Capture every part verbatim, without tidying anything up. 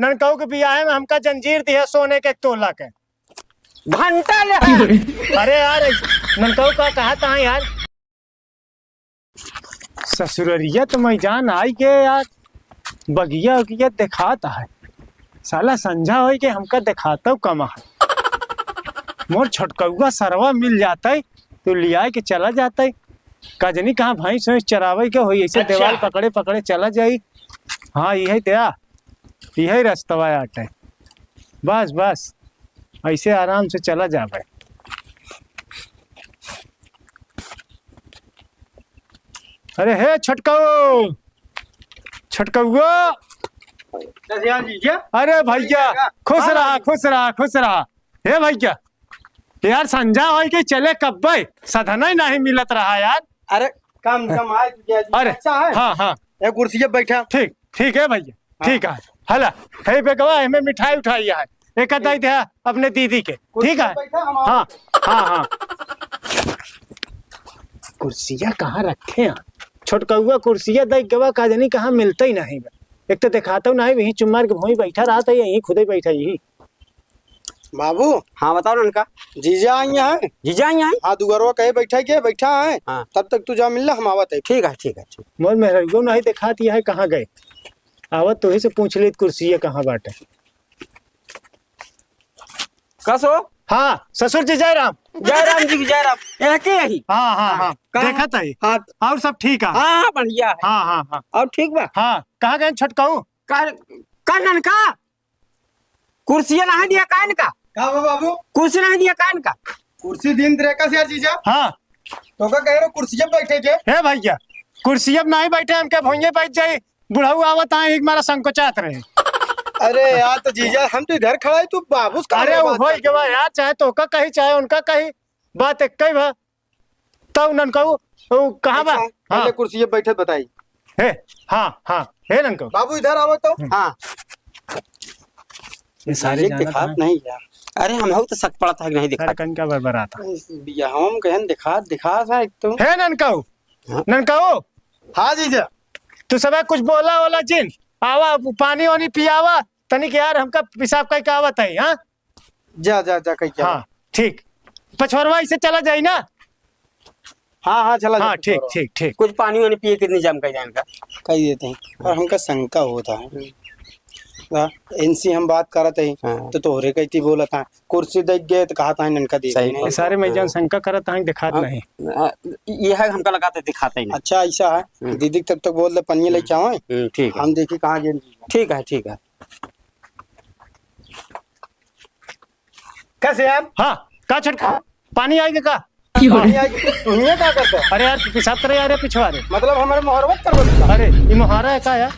ननकऊ के बियाहे में हमका जंजीर दिहे सोने के एक तोला के। घंटा ले है। अरे यार, ननकऊ का कहत है यार? ससुररिया तो मैं जान आई के यार, बगिया उगिया देखात है। साला संझा होई के हमका देखातउ कमा है। मोर छोटकउआ सरवा मिल जातइ, तो लियाए के चला जातइ। का जनी कहाँ भैंस वैंस चरावे के होई, ऐसे अच्छा। देवाल पकड़े पकड़े चला जाई। हाँ, इहे दया, इहे रस्तवा आटे। बस, बस, ऐसे आराम से चला जाबे। अरे हे छोटकऊ, छोटकउआ। कैसे हाल जीजा? अरे भैया, खुश रहा, खुश रहा, खुश रहा। हे भैया, यार संझा होई के चले कब्बे, सधना ही नहीं मिलत रहा यार। अरे कम कम आए जीजा जी। अरे अच्छा है। हाँ, हाँ। ए कुर्सी पे बैठा। ठीक, ठीक है भैया, हाँ। ठीक है। हला, हे बेगवा, हमें मिठाई उठाई है, एक दे दे अपने दीदी के, कुर्सी ठीक पे है? बैठा, हम हाँ, हाँ, हाँ। कुर्सिया कहाँ रखे हैं? छोटकउआ कुर्सिया दे गवा, का जनी कहाँ मिलते ही नहीं बा। एक तो देखातउ नहीं, यहीं चुम्मार के भूमि बैठा रहत है, यहीं खुदे बैठा यहीं। बाबू। हाँ, बताओ ना उनका। जीजा आई हैं। जीजा आई हैं? हाँ, दुआरवा कहे बैठा के बैठा है। हाँ। तब तक तू जा मिल ला, हम आवत है। ठीक है, ठीक है, ठीक। मोर मेहररुआ नहीं देखात है, कहाँ गए? आवत तोही से पूछ लेत कुर्सिया कहाँ बाटे। कसो? हाँ, ससुर जी जय राम। जय राम जी की जय राम। ए, के यही? हाँ, हाँ, हाँ, हाँ। कहाँ? देखत है। हाँ। और सब ठीक है? हाँ, हाँ, बढ़िया है। हाँ, हाँ, हाँ। और ठीक बा? हाँ, कहाँ गए छोटकऊ? का, का ननका? कुर्सिया नहीं दिया कान का? का बा बाबू? कुर्सी नहीं दिया कान का? कुर्सी दिन तरे का यार जीजा। हाँ। तो का कह रहे हो कुर्सिया बैठे के? हे भैया, कुर्सिया पे नहीं बैठे, हमके भुइये बैठ जाई। बुढ़ऊ आवत आए, एक मारा संकोचात रहे। अरे यार, तो जीजा, हम तो इधर खड़ा है, तू बाबू से अरे, कहाँ वो बात होई करत गवा है? यार, चाहे तो का कही, चाहे उनका कही, बात एक कही बा। तब ननकऊ, वो कहाँ बा? अच्छा, हाँ। पहले कुर्सी पे बैठे बताई। हे, हाँ, हाँ, हे ननकऊ। बाबू, इधर आओ तो। हाँ। ये सारे ये जानत दिखात हैं। नहीं यार। अरे, हम हो तो शक पड़त है कि नहीं दिखात। सारे कन का बरबरात है। बियाहवा में कहन दिखात, दिखात है एक तो। हे ननकऊ, हाँ। ननकऊ। हाँ जीजा। तू सब कुछ बोला ओला जिन, आवा, पानी वानी पियावा, तनिक यार हमका पेशाब कइ के आवत है, हाँ? जा, जा, जा, कइ के हाँ, आवा। ठीक। पछवरवा इसे चला जाई ना? हाँ, हाँ, चला जा, हाँ, ठीक, पछवरवा। ठीक, ठीक। कुछ पानी वानी पिए के इंतजाम कइ जाए इनका। कइ देते हैं। और हमका शंका होत है। हम्म। हाँ, इनसे हम बात करत है, हाँ। तो तोहरे कइती बोलत है। कुर्सी देख गए तो कहत है इनका दे सही देना। बात। सारे मैं हाँ। जौन शंका करत है, दिखात हाँ। नहीं। हाँ, ये है हमका लगा तो दिखाते ही नहीं। अच्छा, ऐसा है, हम्म। दीदी के तब तक बोल दे, पनिया लेके आवे। हम्म, ठीक है। हम देखी कहाँ गए। ठीक है, ठीक है। कैसे यार? हाँ, का छोटका? पानी आएगा का? पानी आएगा? तू हियाँ का करता? अरे यार, पेशाब करे यार, पिछवा रे। मतलब हमारे मोहरवा कर बता। अरे, ये मोहारा है का यार?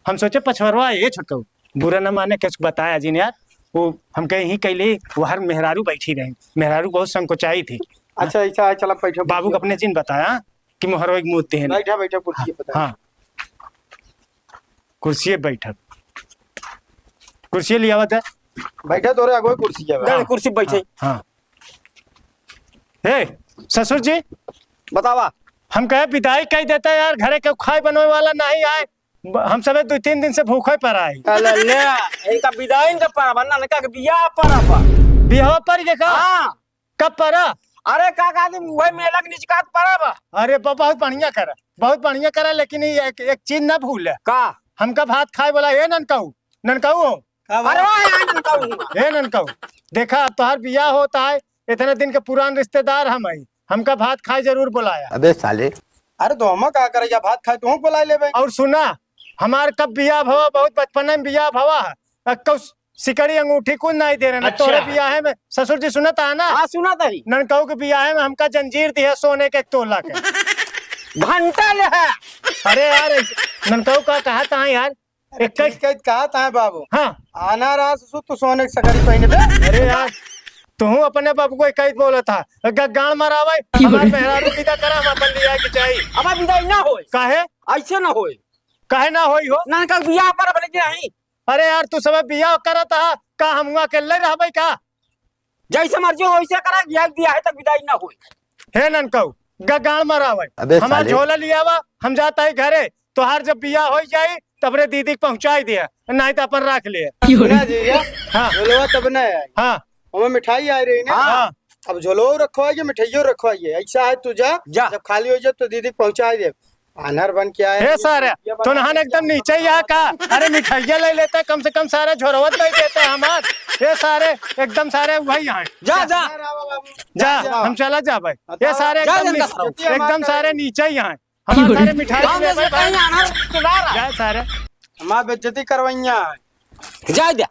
हम सोचे पछवरवा है, ये छोटका। बुरा ना माने, कुछ बताया जिन यार। वो हमके यहीं कैली, वो हर मेहरारू बैठी रही। मेहरारू बहुत संकोचाई थी। अच्छा, ऐसा है, चला बैठो, बाबू बैठो। अपने जिन बताया कि मोहरवा एक मुँह देहन। बैठा, बैठा, कुर्सी पे बैठा। हाँ। कुर्सी पे बैठा। कुर्सी लियावा था। बैठा तोरे आगो कुर्सी पे। हाँ। कुर्सी पे बैठे। हाँ, हाँ। हे, ससुर जी। बतावा। हम कहे विदाई कइ देता यार, घरे के खाए बनवे वाला नहीं आए। ब-, हम सबे दो तीन दिन से भूखे पर आए। अरे ले, इनका विदाई इनका परब, ननका के बियाह परब। बियाह पर देखा? हाँ। कब परा? अरे का कहती, वही मेला के निचकात परब। अरे ब-, बहुत बढ़िया करा, बहुत बढ़िया करा, लेकिन ये एक, एक चीज ना भूल। का? हमका भात खाए वाला, ए ननकाऊ, ननकाऊ हो। का बात? अरे वाह, यहाँ ननकाऊ हुआ। ए ननकाऊ, देखा, अब तोहार बियाह होता है, इतने दिन के पुरान रिश्तेदार हम आई, हमका भात खाए जरूर बुलाया। अबे साले। अरे तो हम का करे, या भात खाए तो हम बुला लेबे। और सुना, हमार कब बियाह भवा, बहुत बचपन में बियाह भवा है, अक्कौ सिकड़ी अंगूठी कुछ नहीं दे रहे ना। अच्छा। तोरे बियाहे में ससुर जी सुनत है ना? हाँ, सुनत है। ननकाऊ के बियाहे में हमका जंजीर दिया सोने के एक तोला के। घंटा ले है। अरे यार, ननकाऊ का कहत है यार? अरे एक ठीक है, कहत है बाबू। हाँ। आना रहा ससुर तो सोने के सकड़ी पहनबे। अरे यार, तू अपने बाबू को कह बोला था, ग-, गाड़ मरावे, हमार मेहरारू विदा करा, हम अपन लिया के जाई। अब विदाई ना होए। काहे? ऐसे ना होए। काहे ना होई हो? ननका बियाह पर भले कि नहीं। अरे यार, तू सब बियाह करत हा, का हम हुआ अकेले रहबे का? जैसे मर्जी हो, वैसे करा, बियाह, बियाह तक विदाई ना होई। हे ननकऊ, ग-, गाड़ मरावे। अबे हमार साले। झोला लियावा, हम जाता है घरे। तोहार जब बियाह हो जाई, तबरे दीदी के पहुँचाइ दिया, नाहीं तो अपन राख ले। ना जी, या हाँ। झोलवा तब ना आई। हाँ। ओमे मिठाई आइ रही ना। हाँ। अब झोलवा रखवाइए, मिठाइयो रखवाइए। ऐसा है, तू जा, जा। जब खाली होइ जाए तो दीदी के पहुँचाइ दे। आन्हर बन के आए हे हैं, सारे, ये बना तोन्हन के एकदम क्या नीचे ही आ का? अरे मिठाइया ले लेते, कम से कम सारे झोरवत दे देते हमार। हे सारे, एकदम सारे वही हैं। जा, जा। जा, जा, जा, जा। हम चला जा भाई। ये बताओ। सारे जा, एकदम जा, नी-, जा। एकदम सारे नीचे ही हैं। हमार सारे मिठाई काम ले जैसे भाई। कहीं आन्हर सुना रहा। जा सारे। हमार बेइज्जती करवइया है। जा दे।